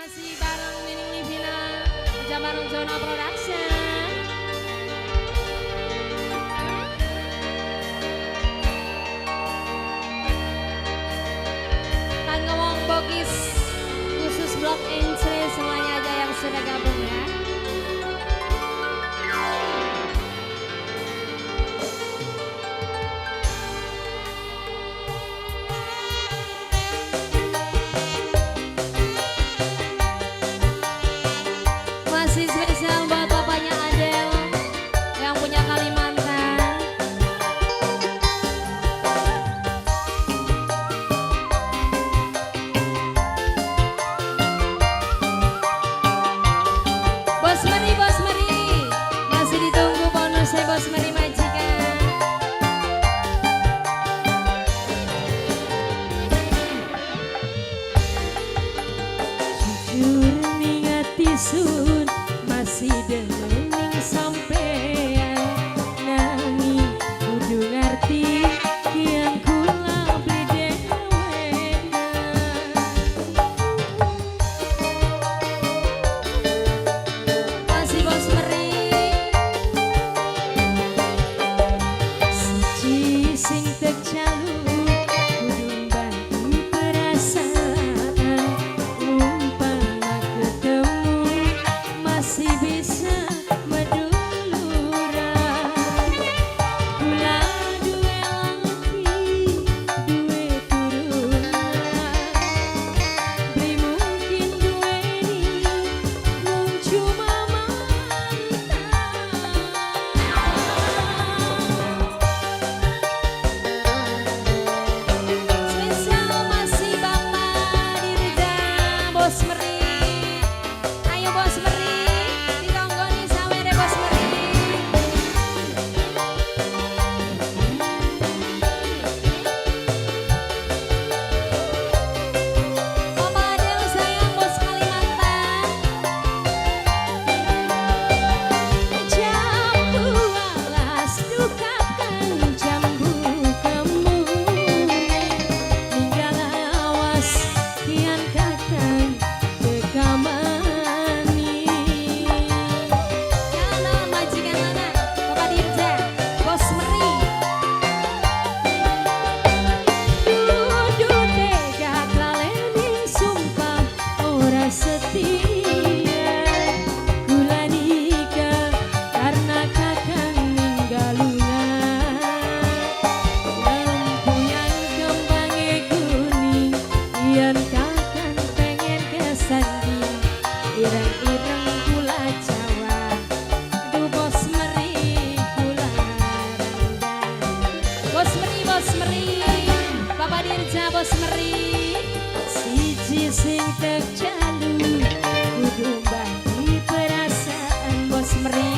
Masih bareng Nining Livina, bareng Jono Production. Kanggo wong Bogis khusus Blok Encre semuanya aja yang sudah gabung ya. Masih spesial buat bapaknya Adel yang punya Kalimantan. Bos Meri, masih ditunggu bonusnya Bos Meri majikan. Jujur ningati sun masih dening sampean nanging kudu ngerti yang kula beli dhewean. Masih Bos Meri. Siji sing tek jaluk kudu bagi perasaan umpama ketemu masih bisa meduluran. Kula duwe laki duwe turunan beli mungkin duweni mung cuma mantan. Spesial masih Bapak Dirja Bos Meri. Ayo Bos Meri, ditonggoni sawere Bos Meri. Bapak Adel sayang Bos Kalimantan. Jam 12 dukapkan jambu kemune ninggal awas kian kakang kekamani. Jalan majikan mana? Bapak Dirja, Bos Meri. Dudu tega klaleni sumpah ora setia kula nikah karena kakang ninggalungan lempuyang kembange kuning yen kakang pengen kesanding ireng-ireng gula Jawa duh Bos Meri kula rendang. Bos Meri, Bos Meri. Bapak Dirja Bos Meri. Siji sing tek jaluk kudu bagi perasaan Bos Meri.